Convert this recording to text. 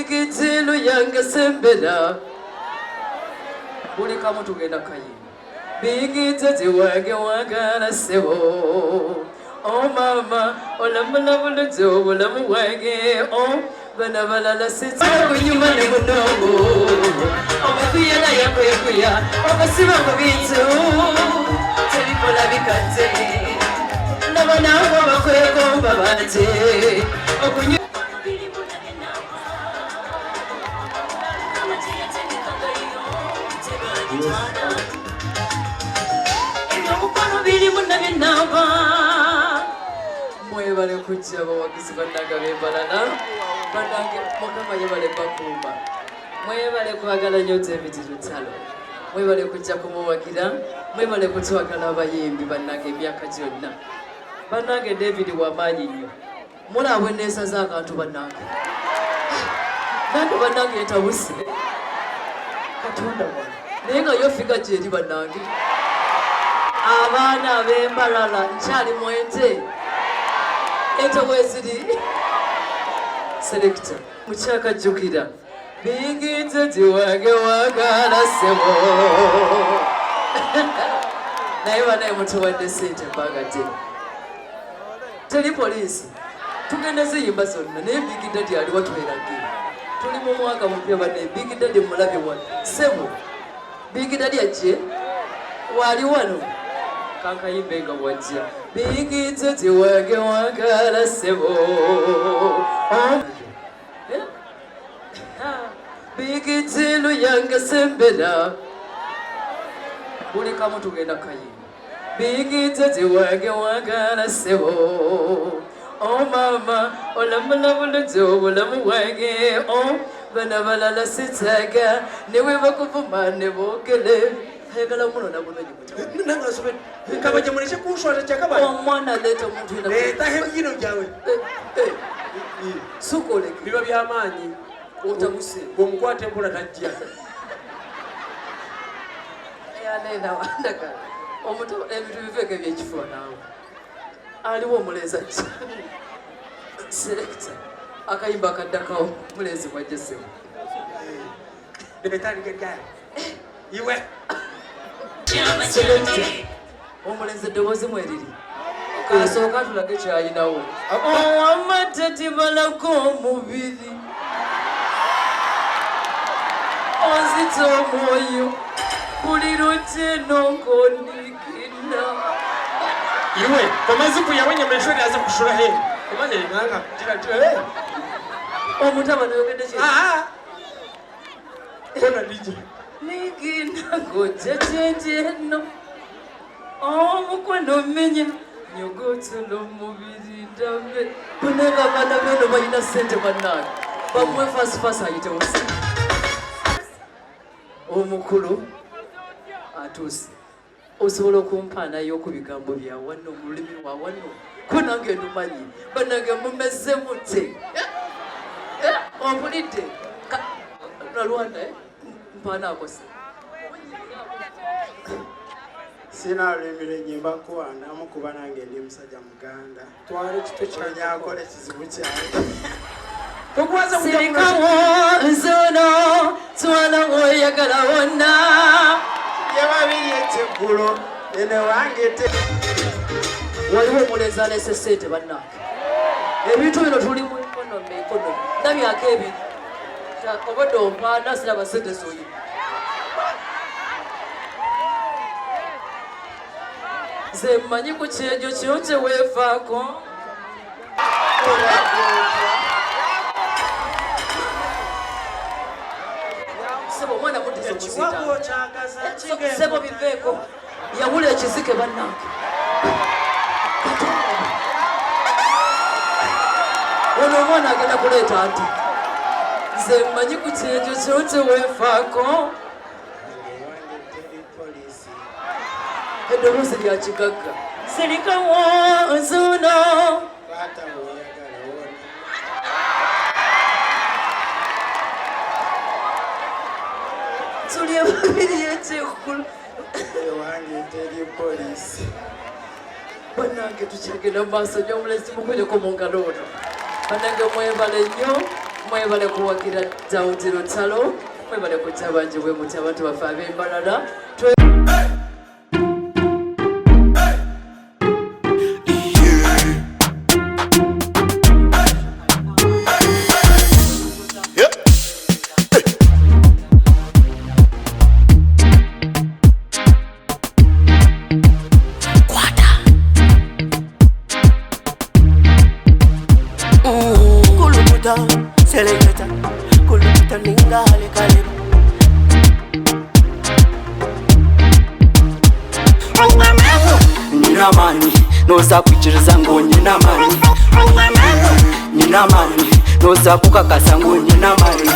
Big deal yange sembera. Buli kamu tugenda kayimba. Big Daddy wange wagala ssebo. Oh mama, olamula bulungi obulamu bwange. Oh, bana balala sitala kunyuma ne munongo. Omukuya naye kwekuya, obasiba mu bintu. Tebikola bikadde. Nabo nabo bakwegomba bate. Okunywa ebyomukwano birimu nabyenamba. Mwebale kujja abawagizi bannange ab'embalala, bannange Mukama yebale bakuuma, mwebale kwagala nnyo David Lutalo, mwebale kujja kumuwagira, mwebale kutwagala abayimbi bannange emyaka gyonna. Bannange David wamaanyi nnyo, mulaba bwe neesaza akantu bannange, nange bannange ntabuse Katonda wange, naye nga yo figa gyeri bannange. Abaana ab'embalala nkyali mu ente, ente weziri selekita mukyakajjukira Big Daddy wange wagala ssebo. Naye banaye mutuwadde ssente ebbanga ddene, teri poliisi, tugenda ziyimba zonna, naye Big Daddy aliwa twerage. Tuli mu mwaka mupya banne, Big Daddy mulabye wano ssebo. Big Daddy ajje wali wano kankayimbe nga bwajja. Big Daddy wange wagala ssebo. Oh. Big deal yange sembera. Buli kamu tugenda kayimba. Big Daddy wange wagala ssebo. Oh mama, olamula bulungi obulamu bwange. Oh, bana balala sitaaga, ne bwe bakuvuma ne boogere. Ayagala munona bulungi muto. Nange nsobe kabaje muleke kunshwaza kyakabaye. Omwana leeta omuntu yena. Leetaho ebyino byawe. Sukoleke. Biba by'amaanyi. Otabuse. Bw'omukwata empola tajja. Omuto ebintu biveeko ebyekifuba naawe. Aliwo omulenzi ajja. Selekita akayimba akaddakawo omulenzi bwajja ssebo. Iwe. Selekita omulenzi eddoboozi mweriri. Kasooka tulage kyalinawo. Owamata tibalako omubiri. Onzita omwoyo buli luteno ng'onigina. Iwe komaziku yawe nyamashuri aza kushura he. Komaze nanga gira gira. Omuntu aba nayogedde ki? Ah. Kona DJ. Nigina ng'ojjejjenjeno. Omukwano mmenye nyogotolo omubiri ndabe. Bannange abaana b'eno balina ssente bannange. Bamuwe fasifasi ayitewo ssente. Omukulu atuuse. Osobola okumpaanayo ku bigambo bya wano mu lulimi lwa wano? Ko nange ndumanyi. Bannange mumeze mute. Ompulidde? Nalwanda mpaanaako se. Sina lulimi lwenyimba kuwanamu kuba nange ndi musajja muganda. Twala ekitwe kyange. Onyakola ekizibu kyange. Tokubaza kujja Sirikawo nzuno twala woyagala wonna. Ye babiri ekyeggulo ene wange te. Waliwo omulenzi aleese ssente bannange. Ebintu bino tuli mu economy, economy. Ndabyako ebiri. Obadde ompaana siraba ssente z'oyina. Nze mmanyi ku kyejo kyo kye weefaako. Ssebo omwana muddiza Ekiwago kyagaza omuzindaalo. Ssebo biveeko. Yawula ekizike bannange. Ono omwana agenda kuleeta nti nze mmanyi ku kyejo kyo kye weefaako. Eddoboozi lya kigagga. Sirikawo nzuno. Kwata bw'oyagala wona. Tuli ababiri ekyeggulo. Ewange teri poliisi. Bannange tukyagenda mu maaso nnyo, omulenzi mukubireko mu ngalo ono. Bannange mwebale nnyo. Mwebale kuwagira Daudi Lutalo, mwebale kujja bangi bwe muti abantu baffe ab'embalala. Kulukuta, seleketa, kulukuta ninga halikaleba. Nina mani, noza kwikiriza ngo nina mani. Nina mani, noza kukakasa ngo nina mani.